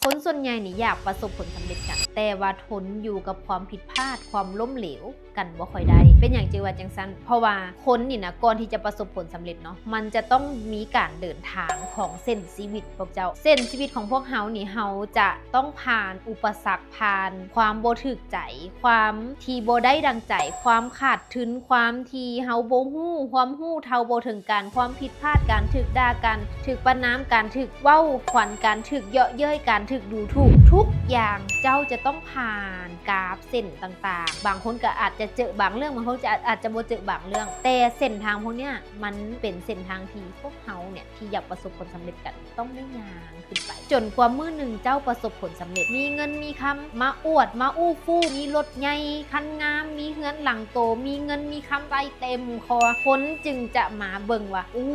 ຄົນສ່ວນໃຫຍ່ນີ້ຢາກປະສົບຜົນສຳເລັດກັນ ແຕ່ວ່າທົນຢູ່ກັບຄວາມຜິດພາດ, ຄວາມລົ້ມເຫຼວກັນບໍ່ຄ່ອຍໄດ້. ເປັນຫຍັງຈຶ່ງວ່າຈັ່ງຊັ້ນ? ເພາະວ່າຄົນນີ້ນະ ກ່ອນທີ່ຈະປະສົບຜົນສຳເລັດເນາະ, ມັນຈະຕ້ອງມີການເດີນທາງຂອງເສັ້ນຊີວິດພວກເຈົ້າ. ເສັ້ນຊີວິດຂອງພວກເຮົານີ້ ເຮົາຈະຕ້ອງຜ່ານອຸປະສັກ, ຜ່ານຄວາມບໍ່ຖືກໃຈ, ຄວາມທີ່ບໍ່ໄດ້ດັ່ງໃຈ, ຄວາມຂາດທຶນ, ຄວາມທີ່ເຮົາບໍ່ຮູ້, ຄວາມຮູ້ເທົ່າບໍ່ເຖິງການ, ຄວາມຜິດພາດ, ການຖືກດ່າ, ການຖືກປະນາມ, ການຖືກເວົ້າຂວັນ, ການຖືກເຍາະເຍີ້ຍ, ການຖືກດູຖູກ, ທຸກຢ່າງເຈົ້າຈະຕ້ອງຜ່ານກາບເສັ້ນຕ່າງໆ. ບາງຄົນກໍອາດຈະເຈີບາງເລື່ອງ, ບາງຄົນຈະ ອາດຈະບໍ່ເຈີບາງເລື່ອງ, ແຕ່ເສັ້ນທາງພວກເນີ້ຍ ມັນເປັນເສັ້ນທາງທີ່ພວກເຮົາເນ່ຍ ທີ່ຢາກປະສົບຜົນສຳເລັດກັນ ຕ້ອງໄດ້ຍ່າງຂຶ້ນໄປ ຈົນກວ່າມື້ໜຶ່ງເຈົ້າປະສົບຜົນສຳເລັດ, ມີເງິນມີຄຳມາອວດມາອູ້ຟູ, ມີລົດໃຫຍ່ຄັນງາມ, ມີເຮືອນຫຼັງໂຕ, ມີເງິນມີຄຳໃສ່ເຕັມຄໍ, ຄົນຈຶ່ງຈະມາເບິ່ງວ່າ ອູ້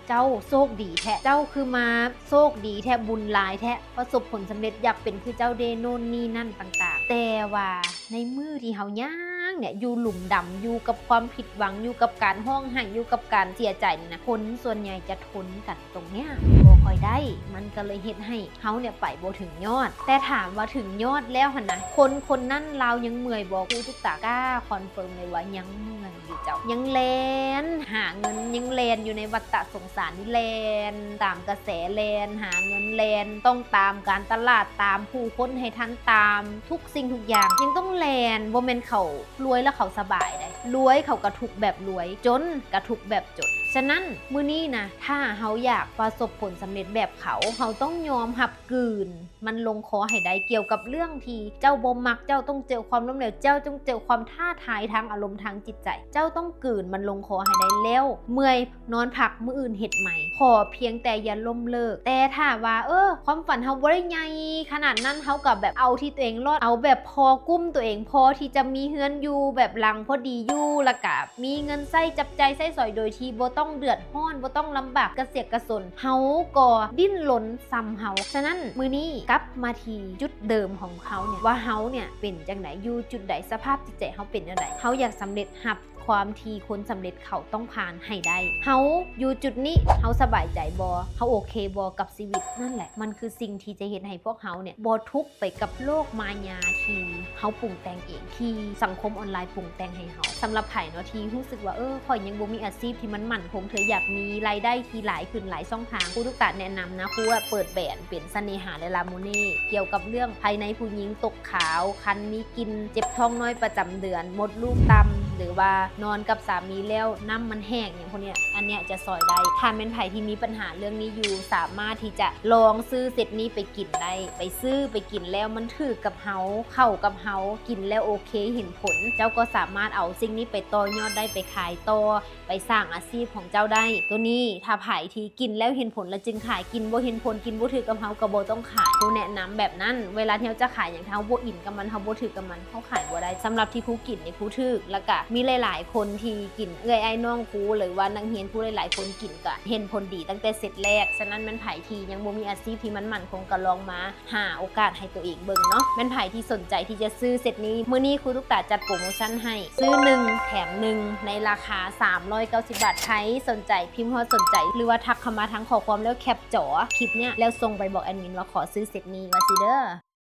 ເຈົ້າໂຊກດີແທ້, ເຈົ້າຄືມາໂຊກດີແທ້, ບຸນຫຼາຍແທ້, ປະສົບຜົນສຳເລັດ, ຢາກເປັນຄືເຈົ້າເດ, ໂນ່ນນີ້ນັ້ນຕ່າງໆ. ແຕ່ວ່າ ໃນມື້ທີ່ເຮົາຍ່າງເນ່ຍ ຢູ່ຫຼຸມດຳ, ຢູ່ກັບຄວາມຜິດຫວັງ, ຢູ່ກັບການຮ້ອງໄຫ້, ຢູ່ກັບການເສຍໃຈນີ້ນະ, ຄົນສ່ວນໃຫຍ່ຈະທົນກັນຕົງເນີ້ຍບໍ່ຄ່ອຍໄດ້. ມັນກໍເລີຍເຮັດໃຫ້ເຮົາເນ່ຍໄປບໍ່ເຖິງຍອດ. ແຕ່ຖາມວ່າເຖິງຍອດແລ້ວຫັ້ນນະ, ຄົນຄົນນັ້ນລາວຍັງເມື່ອຍບໍ່? ຄູຕຸກຕາກ້າຄອນເຟີມເລີຍວ່າຍັງເມື່ອຍຢູ່ເຈົ້າ. ຍັງແລ່ນຫາເງິນ, ຍັງແລ່ນຢູ່ໃນວັດຕະສົງສານນີ້, ແລ່ນຕາມກະແສ, ແລ່ນຫາເງິນ, ແລ່ນຕ້ອງຕາມການຕະຫຼາດ, ຕາມຜູ້ຄົນໃຫ້ທັນ, ຕາມທຸກ ສິ່ງທຸກຢ່າງຍັງຕ້ອງແລ່ນ, ບໍ່ແມ່ນເຂົາລວຍແລ້ວເຂົາສະບາຍໃດ໋, ລວຍເຂົາກະທຸກແບບລວຍ, ຈົນກະທຸກແບບຈົນ. ສະນັ້ນ ມື້ນີ້ນະ ຖ້າເຮົາຢາກປະສົບຜົນສຳເລັດແບບເຂົາ, ເຮົາຕ້ອງຍອມຮັບກືນມັນລົງຄໍໃຫ້ໄດ້. ກ່ຽວກັບເລື່ອງທີ່ເຈົ້າບໍ່ມັກ, ເຈົ້າຕ້ອງເຈີຄວາມລົ້ມເຫຼວ, ເຈົ້າຕ້ອງເຈີຄວາມທ້າທາຍທາງອາລົມ, ທາງຈິດໃຈ, ເຈົ້າຕ້ອງກືນມັນລົງຄໍໃຫ້ໄດ້. ແລ້ວເມື່ອຍ ນອນພັກ, ມື້ອື່ນເຮັດໃໝ່. ຂໍພຽງແຕ່ຢ່າລົ້ມເລີກ. ແຕ່ຖ້າວ່າ ເອີ ຄວາມຝັນເຮົາບໍ່ໄດ້ໃຫຍ່ຂະໜາດນັ້ນ, ເຮົາກໍແບບເອົາທີ່ຕົວເອງລອດ, ເອົາແບບພໍກຸ້ມຕົວເອງ, ພໍທີ່ຈະມີເຮືອນຢູ່ແບບຫຼັງພໍດີຢູ່, ແລ້ວກະມີເງິນໃຊ້ຈັບຈ່າຍໃຊ້ສອຍໂດຍທີ່ບໍ່ຕ້ອງເດືອດຮ້ອນ, ບໍ່ຕ້ອງລຳບາກກະເສຍກະສົນ, ເຮົາກໍດີ້ນລົນສ່ຳເຮົາ. ສະນັ້ນ ມື້ນີ້ກັບມາທີ່ຈຸດເດີມຂອງເຮົາເນ່ຍ ວ່າເຮົາເນ່ຍເປັນຈັ່ງໃດ, ຢູ່ຈຸດໃດ, ສະພາບຈິດໃຈເຮົາເປັນແນວໃດ. ເຮົາຢາກສຳເລັດຮັບ ຄວາມທີ່ຄົນສຳເລັດເຂົາຕ້ອງຜ່ານໃຫ້ໄດ້. ເຮົາຢູ່ຈຸດນີ້ ເຮົາສະບາຍໃຈບໍ່? ເຮົາໂອເຄບໍ່ກັບຊີວິດ? ນັ້ນແຫຼະ ມັນຄືສິ່ງທີ່ຈະເຮັດໃຫ້ພວກເຮົາເນ່ຍບໍ່ທຸກໄປກັບໂລກມາຍາທີ່ເຮົາປຸງແຕ່ງເອງ, ທີ່ສັງຄົມອອນລາຍປຸງແຕ່ງໃຫ້ເຮົາ. ສຳລັບໃຜເນາະທີ່ຮູ້ສຶກວ່າ ເອີ ຂ້ອຍຍັງບໍ່ມີອາຊີບທີ່ມັນໝັ້ນຄົງເທື່ອ, ຢາກມີລາຍໄດ້ທີ່ຫຼາຍຂຶ້ນຫຼາຍຊ່ອງທາງ, ຄູຕຸກຕາແນະນຳນະ, ຄູອະເປີດແບຣນເປັນສະເໜຫາ ແລະ ລາໂມເນ່ ກ່ຽວກັບເລື່ອງພາຍໃນຜູ້ຍິງຕົກ ຂາວ, ຄັນ, ມີກິ່ນ, ເຈັບທ້ອງນ້ອຍປະຈຳເດືອນ, ມົດລູກຕ່ຳ ຫຼືວ່ານອນກັບສາມີແລ້ວນ້ຳມັນແຫ້ງ ຫຍັງພວກເນີ້ຍ, ອັນເນີ້ຍຈະຊ່ອຍໄດ້. ຖ້າແມ່ນໃຜທີ່ມີບັນຫາເລື່ອງນີ້ຢູ່ ສາມາດທີ່ຈະລອງຊື້ເຊັດນີ້ໄປກິນໄດ້, ໄປຊື້ໄປກິນແລ້ວມັນຖືກກັບເຮົາ, ເຂົ້າກັບເຮົາ, ກິນແລ້ວໂອເຄ, ເຫັນຜົນ, ເຈົ້າກໍສາມາດເອົາສິ່ງນີ້ໄປຕໍ່ຍອດໄດ້, ໄປຂາຍຕໍ່, ໄປສ້າງອາຊີບຂອງເຈົ້າໄດ້. ໂຕນີ້ຖ້າໃຜທີ່ ກິນແລ້ວເຫັນຜົນລະຈຶ່ງຂາຍ, ກິນບໍ່ເຫັນຜົນ, ກິນບໍ່ຖືກກັບເຮົາກໍບໍ່ຕ້ອງຂາຍ. ຄູແນະນຳແບບນັ້ນ, ເວລາທີ່ເຮົາຈະຂາຍຫຍັງ ຖ້າເຮົາບໍ່ອິນກັບມັນ, ເຮົາບໍ່ຖືກກັບມັນ, ເຮົາຂາຍບໍ່ໄດ້. ສຳລັບທີ່ຄູກິນນີ້ ຄູຖືກ, ລະກະມີຫຼາຍໆຄົນທີ່ກິນ, ເອື້ອຍອ້າຍນ້ອງຄູ ຫຼືວ່ານັກຮຽນຄູຫຼາຍໆຄົນກິນ ກະເຫັນຜົນດີຕັ້ງແຕ່ເຊັດແລກ. ສະນັ້ນແມ່ນໃຜທີ່ຍັງບໍ່ມີອາຊີບທີ່ມັນໝັ້ນຄົງ ກະລອງມາ ຫາໂອກາດໃຫ້ໂຕເອງເບິ່ງເນາະ. ແມ່ນໃຜທີ່ສົນໃຈທີ່ຈະຊື້ເຊັດນີ້, ມື້ນີ້ຄູຕຸກຕາຈັດໂປຣໂມຊັນໃຫ້, ຊື້ໜຶ່ງແຖມໜຶ່ງ ໃນລາຄາສາມຮ້ອຍເກົ້າສິບບາດ. ໃຜສົນໃຈ ພິມຄຳວ່າສົນໃຈ ຫຼືວ່າທັກເຂົ້າມາທາງຂໍ້ຄວາມແລ້ວແຄັບຈໍຄລິບເນີ້ຍ ແລ້ວສົ່ງໄປບອກແອດມິນວ່າຂໍຊື້ເຊັດນີ້ ວ່າຊີ້ເດີ້.